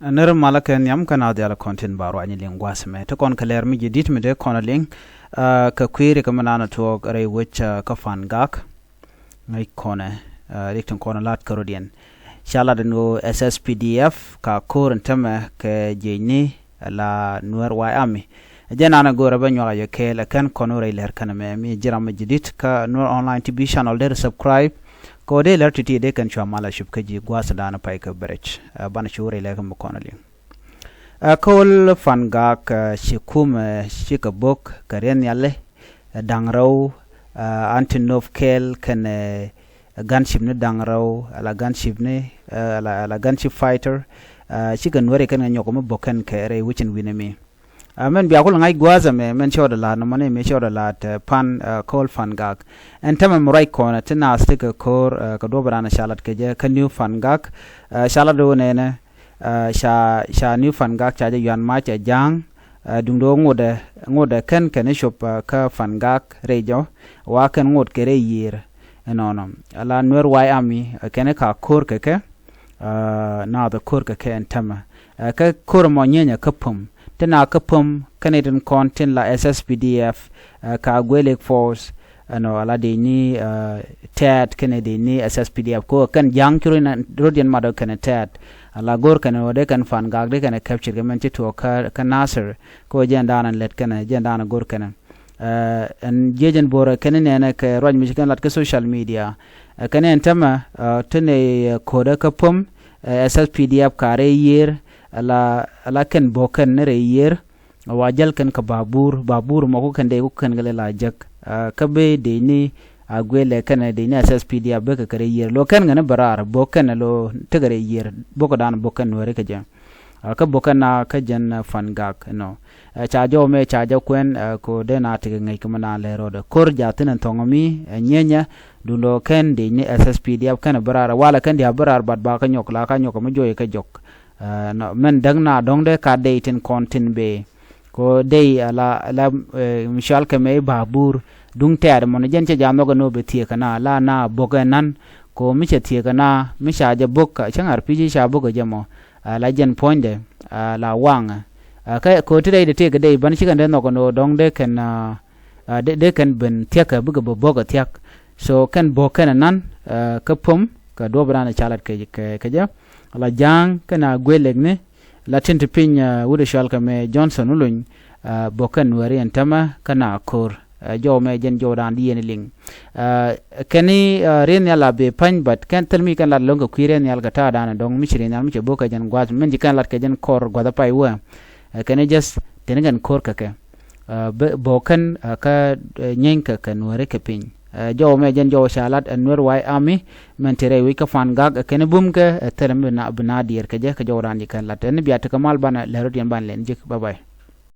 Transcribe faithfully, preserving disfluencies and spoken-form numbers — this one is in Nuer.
Nir malä kɛ nhiam kä na dhial kɔn tin ba ruany liŋ gua̱a̱th mɛ ti kɔn kɛ lɛr mi ji̱ di̱t mi dee kɔn liŋ. Kɛ kui̱ri kɛ mi naan tuɔɔk rɛy wec kä Fangak. Ŋäc kɔnɛ rik tin kɔn lat kärodiɛn. Ca lat in ɣöö S S P D F ka ko̱r in tämɛ kɛ jiecni la Nuer White Army. Jɛ naan go̱o̱rä bä nyuak a yɛ kɛɛl ɛ kɛn kɔn wä rɛy lɛr kɛn mɛ mi ji̱ ram mi ji̱ di̱t kä Nuer Online T V channel dee subscribe. Kɛ wä dee lɛr ti̱ti̱ dee kɛn cua mal a cup kä ji̱ gua̱a̱th da̱a̱n pay kɛ bɛrɛc. Banɛ cu wä rɛy lɛr kɛ mi kɔn liŋ. Ɛ ko̱l Fangak ci kumɛ ci kɛ bok kɛ riɛn nhiali. Da̱ŋ rɛw anti nop kɛɛl kɛn gunship ni da̱ŋ rɛw ala gunship ni ala gunship fighter. Cikɛ Nuɛri kɛn kɛ nyɔk mi bok kɛn kɛ rɛy wicin wi̱nɛ mi. Mɛn bia kul ŋa̱c gua̱a̱th ɛmɛ mɛn cɔɔdɛ la̱a̱t nɔmɔ ni mëë cɔɔdɛ la̱a̱t pan ko̱l Fangak. Ɛn tämɛ mi ruac kɔnɛ ti naath ti kɛ ko̱r kɛ duɔ̱p raan ca lat kɛ jɛ kä New Fangak. Ca lat wä nɛnɛ ca ca New Fangak ca jɛ yuan mac ɛ ja̱a̱ŋ. Duŋdɛ ŋotdɛ ŋotdɛ kɛn kɛn cop kä Fangak rɛy jɔ wa kɛn ŋot kɛ rɛy yiër. Ɛnɔnɔ ala Nuer White Army kɛn ka ko̱r kɛ kɛ. Naath ɛ ko̱r kɛ kɛ ɛn tämɛ kɛ ko̱r mɔ nyieny ɛ kä päm ti na kä päm kɛn itin kɔn tin la S S P D F ka Agwelek Force. Ɛnɔ ala dee ni tɛɛt kɛnɛ dee ni S S P D F ko kɛn ja̱a̱ŋ ci rot yɛn mat ɔ kɛnɛ tɛɛt. Ala go̱r kɛnɛ wä dee kɛn Fangak dee kɛnɛ capture kɛ mɛn ci tuɔɔk kä Nasir ko jɛn daanɛ lɛt kɛnɛ jɛn daanɛ go̱r kɛnɛ. Ɛn jiecɛn bo̱rɛ kɛn nɛnɛ kɛ ruac mi ci kɛn lat kä social media. Kɛn ɛn tämɛ ti nɛ ko̱dä kä päm S S P D F ka rɛy yiër. Ala kɛn bo̱k kɛn ni rɛy yiër. Wa jäl kɛn kɛ babur babur mɔ ku kɛn dee ku kɛn kɛ lɛ la jäk. Kä ben dee ni Agwelek kɛn dee ni S S P D F bek kɛ rɛy yiër lo kɛn kɛ ni bɛ raar bo̱k kɛn lo tekɛ rɛy yiër bo̱k kɛ daan bo̱k kɛn Nuɛri kɛ jɛ. Kä bo̱k kɛn na kä jɛn Fangak nɔ. Ca jɔw mɛ ca jɛ kuɛn ko dee na tekɛ ŋäc kä mɛ na lɛ rɔɔdɛ ko̱r ja̱thin ɛn thɔŋ mi ɛ nyieenyɛ. Duundɔ kɛn dee ni S S P D F kɛn bɛ raar walɛ kɛn dee bɛ raar bat ba kä nyɔk la kä nyɔk mi juɔc kä jɔk. Mɛn däk na dɔ̱ŋ dee ka dee tin kɔn tin bee. Ko dee ala ala mi cual kɛ mɛ i̱ babur duŋ tɛɛr mɔn jɛn cɛ jam nhɔk ɛn ɣöö bɛ thieekä na la na bo̱k ɛnan. Ko mi cɛ thieekä na mi ca jɛ bo̱k cä ŋa̱r pi̱c i̱ ca bo̱k ɛ jɛ mɔ. Ala jɛn puɔ̱nydɛ ala waŋɛ. Kɛ ko ti rɛy dee tëëk dee i̱ bän cikɛn dee nhɔk ɛn ɣöö dɔ̱ŋ dee kɛn dee kɛn ben thiäkä bikɛ bɛ bo̱k ɛ thia̱k. So kɛn bo̱k kɛn ɛnan kä päm kɛ duɔ̱p ɛnan ɛ ca lat kɛ kɛ jɛ. Ala ja̱a̱ŋ kɛn Agwelek ni la tin ti piny wut ɛ cual kɛ mɛ Johnson Uluny. Bo̱k kɛn Nuɛri ɛn tämɛ kä na ko̱r. Jɔw mɛ jɛn jɔw daan di yɛn liŋ. Kɛn i̱ riɛn nhial a bee pa̱ny bat kɛn thil mi kɛn lat lo̱ŋ kɛ kui̱ riɛn nhial kɛ ta̱a̱ daan dɔ̱ŋ mi ci riɛn nhial mi cɛ bo̱k kɛ jɛn gua̱a̱th mɛn ci kɛn lat kɛ jɛn kɔr gua̱th a pay wä. Kɛn i̱ jɛth teni kɛn ko̱r kɛ kɛ. Bo̱k kɛn kä nyieeny kɛ kɛ Nuɛri kɛ piny. Jɔw mɛ jɛn jɔw ca lat ɛ Nuer White Army mɛn ti rɛy wi̱c kä Fangak kɛn i̱ bum kɛ thil mi bi na diɛɛr kɛ jɛ kɛ jɔw daan ci kɛn lat ɛn bia ti kɛ mal banɛ lɛ rot yɛn ban lɛn jik bye bye.